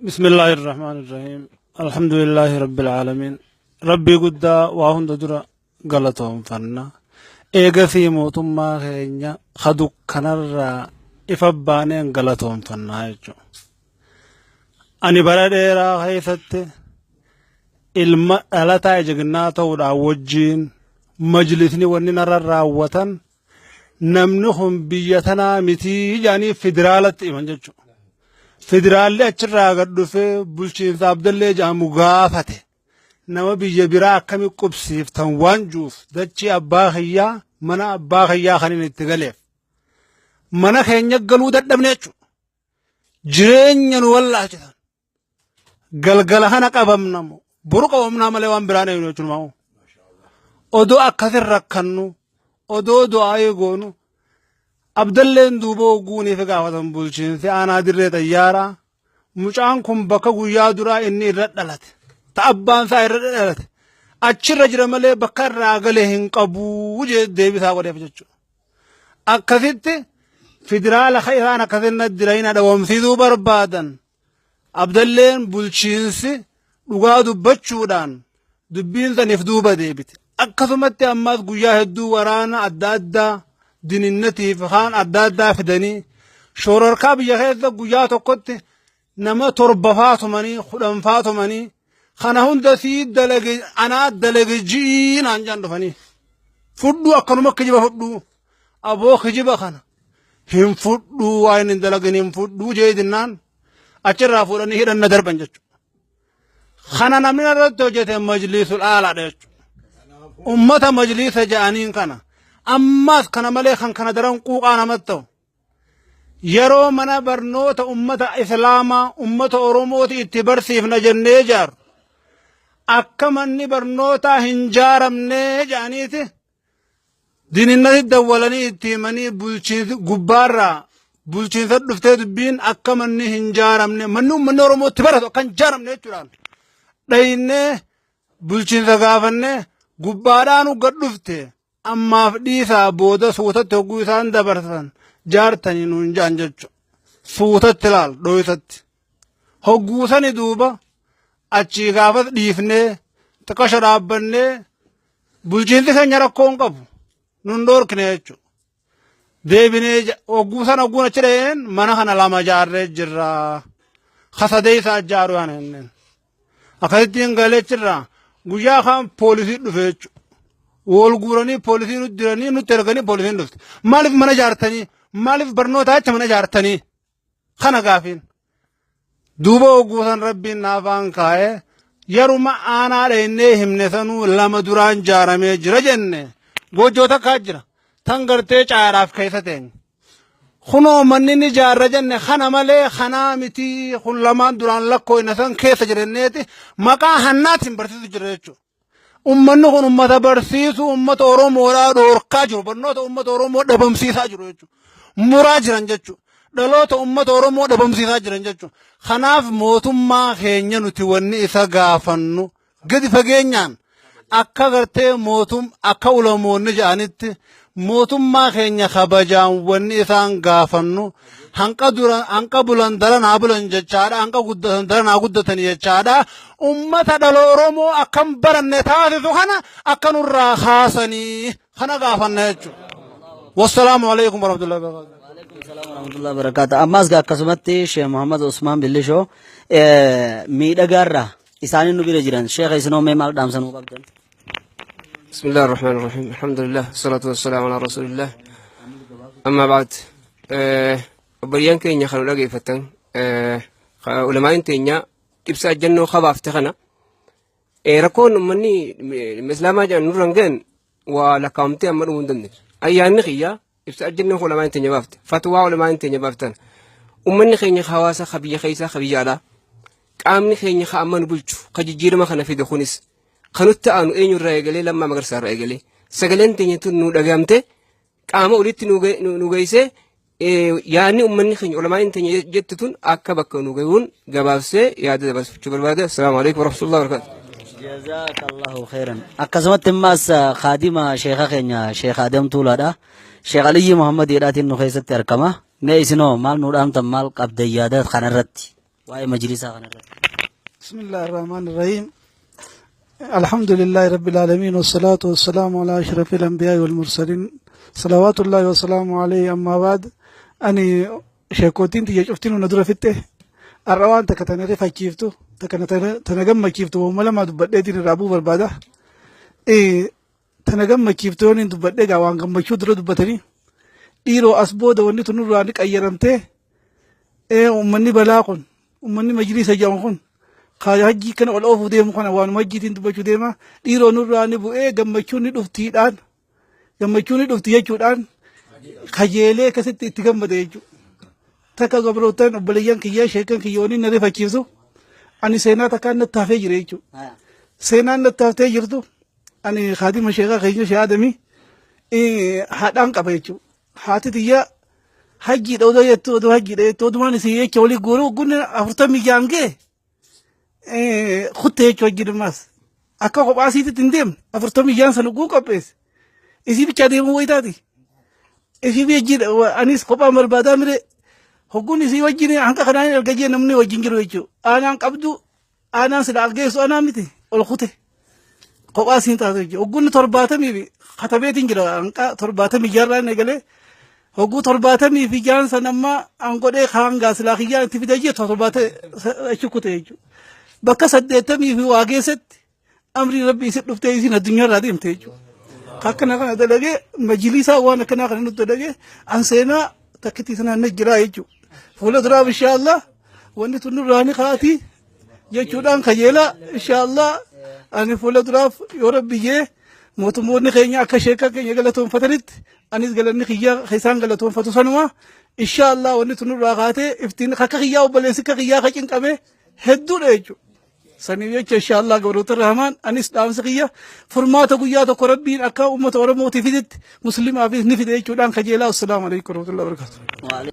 بسم الله الرحمن الرحيم الحمد لله رب العالمين ربي guddaa waa hunda dura galatoonfanna eegasii mootummaa keenya ka dukkanarraa ifa baaneen galatoonfannaa jechuudha. Ani bara dheeraa keessatti ilma dhalataa ejegnaa ta'uudhaan wajjiin majlisni wanni narra raawwatan namni kun biyya tanaa mitii jedhanii federaalatti himan jechuudha. Federaalli achirraa gad dhufee bulchiinsa Abdallee jedhamu gaafate. Nama biyya biraa akkami qubsiiftan waan juuf dachii abbaa kiyyaa mana abbaa kiyyaa kan inni itti galeef. Mana keenya galuu dadhabne jechuudha. Jireenya nu wallaalchisan. Galgala kana qabamna moo boru qabamnaa malee waan biraan eegnu jechuudha. Odoo akkasin rakkannu odoo du'aayii goonu Abdalleen duuba ogguuniif gaafatan bulchiinsi aanaa dirree xayyaaraa mucaan kun bakka guyyaa duraa inni irra dhalate ta abbaan isaa irra dhalate achirra jira malee bakka irraa gale hin qabuu jee deebisaa godheef jechuudha. Akkasitti federaala ka isaan akkasitti dirayina dhabamsiisuu barbaadan Abdalleen bulchiinsi dhugaa dubbachuudhaan dubbiin saniif duuba deebite. Akkasumatti ammaas guyyaa hedduu waraana adda addaa dininnatiif kaan adda addaa fidanii shororkaa biyya keessa guyyaa tokkotti nama torba faatumanii 10 faatumanii kana hunda sii dalage anaa dalage ji'ii naan jedhan dhufanii. Fudhuu akkanuma kijiba fudhuu aboo kijiba kana hin fudhuu waa inni hin dalagin hin fudhuu jee dinnaan achirraa fuudhanii hidhanna darban jechuudha. Kana namni irratti hojjete majliisul aalaadha jechuudha. Ummata majliisa ja'aniin kana ammaas kana malee kan kana daran quuqaa namatti ta'u. Yeroo mana barnoota ummata Islaamaa ummata Oromooti itti barsiifna jennee ijaarru akka manni barnootaa hin jaaramne ja'aniiti Dininnati dawwalanii itti himanii bulchiinsi gubbaarraa bulchiinsa dhuftee dubbiin akka manni hin jaaramne manni uummanni Oromoo itti baratu akka hin jaaramne jechuudhaan dhayinnee bulchiinsa gaafannee gubbaadhaan gad dhufte ammaaf dhiisaa booda suutatti hogguu isaan dabarsan jaartanii nuun jaan jechuudha. Suutatti laal dhoysatti. Hogguu sani duuba achii gaafas dhiifnee xiqqasho dhaabbannee Bulchiinsi keenya rakkoo hin qabu. Nun dhoorkine jechuudha. Deebinee hogguu sana hogguun achi dhaheen mana kana lama ijaarree jirra. Kasadee isaa ijaaru yaana jenneen. Akkasittiin galee achirraa guyyaa kaan poolisii dhufe jechuudha. Wal guuranii poolisii nutti diranii nutti erganii poolisiin dhufte. Maaliif mana ijaartanii? Maaliif barnoota acha mana ijaartanii? Kana gaafiin. Duuba hogguusan rabbiin naafaan kaa'e yaruma aanaa dheennee himne sanuu lama duraan jaaramee jira jenne goojjoo takkaa jira tan gartee caaraaf keessa teenya. Kunoo manni ni jaarra jenne kana malee kanaa miti kun lamaan duraan lakkooyna san keessa jirenneeti maqaa hannaatiin barsiisu jira jechuudha. Ummanni kun ummata barsiisuu ummata Oromoodhaa dhoorkaa jiru. Barnoota ummata Oromoo dhabamsiisaa jiru jechuudha. Muraa jiran jechuudha. Dhaloota ummata Oromoo dhabamsiisaa jiran jechuudha. Kanaaf mootummaa keenya nuti wanni isa gaafannu gadi fageenyaan akka gartee mootum akka ulamoonni jedhanitti mootummaa keenya kabajaan wanni isaan gaafannu hanqa dura hanqa bulan daran haa bulan jechaadha hanqa guddatan daran haa guddatan jechaadha ummata dhala Oromoo akkan baranne taasisu kana akka nurraa kaasanii kana gaafanna jechuudha. Wassalaamu alaikum warahmatullahi wabarakatuh. Waalaikum salaam warahmatullahi wabarakatuh. Ammaas gaa akkasumatti Sheekh Muhammad Usmaan Billishoo miidhagaarraa isaanii nu bira jiran Sheekh isinoo mee maal dhaamsa nuu qabdan? بسم الله الرحمن الرحيم الحمد لله والصلاة والسلام على رسول الله أما بعد obboleeyyan keenya kan nu dhageeffatan ulamaa'in teenya ibsa ajjannoo kabaafte kana rakkoon uummanni islaamaa jedhan nurra hin gahan waa lakkaa'amtee amma dhumuu hin dandeenye. Ayyaanni kiyya ibsa ajjannoo ulamaa'in teenya baafte fatwaa ulamaa'in teenya baaftan uummanni keenya hawaasa ka biyya keessaa ka biyya alaa qaamni keenya ka amma nu bulchu ka jijjiirama kana fide kunis Kan nutti aanu eenyu irraa eegalee Lammaa Magarsaa irraa eegalee sagaleen teenya tun nu dhagahamte qaama olitti nu geessee yaadni uummanni keenya ulamaa'in teenya jettu tun akka bakka nu gahuun gabaabsee yaada dabarsachuu barbaada. Assalaamu alaikum warahmatullahi wabarakatuh. Jazakallahu khairan. Akkasumatti immaas kaadima sheekha keenya Sheekh Adam Tuulaadha. Sheekh Aliyyi Muhammad jedhaatiin nu keessatti argama. Mee isinoo maal nu dhaamtan maal qabdan yaada kanarratti? Waa'ee majlisaa kanarratti. بسم الله الرحمن الرحيم الحمد لله رب العالمين والصلاة والسلام على أشرف الأنبياء والمرسلين صلوات الله وسلامه عليه أما بعد أني sheekootiin tiyya cuftiin na dura fitte har'a waan takka tana rifachiiftu takka tana gammachiiftu waanuma lama dubbadheetiin irraa bu'uu barbaada. Tana gammachiiftu yoon hin dubbadhee gaa waan gammachuu dura dubbatanii dhiiroo as booda wanni tun nurraa ni qayyaramtee uummanni balaa kun uummanni majliisa jedhamu kun hajjii kana ol oofuu deemu kana waanuma hajjiitiin dubbachuu deema dhiiroo nurraa ni bu'ee gammachuun ni dhuftiidhaan gammachuun ni dhufti jechuudhaan kajeelee akkasitti itti gammade jechuudha. Takka gabrootaan obboleeyyan kiyyaa sheekan kiyya waniin na rifachiisu ani seenaa takkaan natti hafee jira jechuudha. Seenaan natti haftee jirtu ani kaadima sheekaa keenya shee Adamii haadhaan qaba jechuudha. Haati tiyya hajjiidha odoo jettu odoo hajjiidha jettu odumaan isii jecha walii guuruu gunni 46 ga'e kutte jechuudha hajjiin ammaas. Akka kophaa isiititti hin deemne 46 sana guu qopheesse. Isii bichaa deemuu wayitaati. Isii wajjin anis kophaa barbaadaa mire hogguun isii wajjin hanqa kanaan erga jee namni wajjin jiru jechuudha. Aanaan qabdu aanaan sila argeessu aanaa miti ol kute. Kophaa isiin taatu jechuudha. Hogguun 70 fi katabeetiin jira hanqa 76 inni eegalee hogguu 76 san amma an godhee kaan silaa kiyyaan itti fidee jee torbaata achi kute jechuudha. Bakka 80 fi waa geessetti amrii rabbi isin dhuftee isin addunyaarraa deemte jechuudha. Akkana kana dalagee majlisaa waan akkanaa kana nutti dalagee an seenaa takkitti sanaan na jiraa jechuudha. Fuula duraaf inshaallah wanni tun nurraa ni kaati jechuudhaan kajeelaa inshaallah ani fuula duraaf yoo rabbi jee mootummoonni keenya akka sheekaa keenya galatoonfatanitti anis galanni kiyyaa isaan galatoonfatu sanuma inshaallah wanni tun nurraa kaatee iftiin akka kiyyaa obboleessi akka kiyyaa ka cinqame hedduudha jechuudha. Saniif jecha inshaallah gabroota rahmaan anis dhaamsa kiyya furmaata guyyaa tokko rabbiin akka uummata Oromootii fidetti muslimaafis ni fide jechuudhaan kajeelaa. Assalaamu alaikum warahmatullahi wabarakatuh.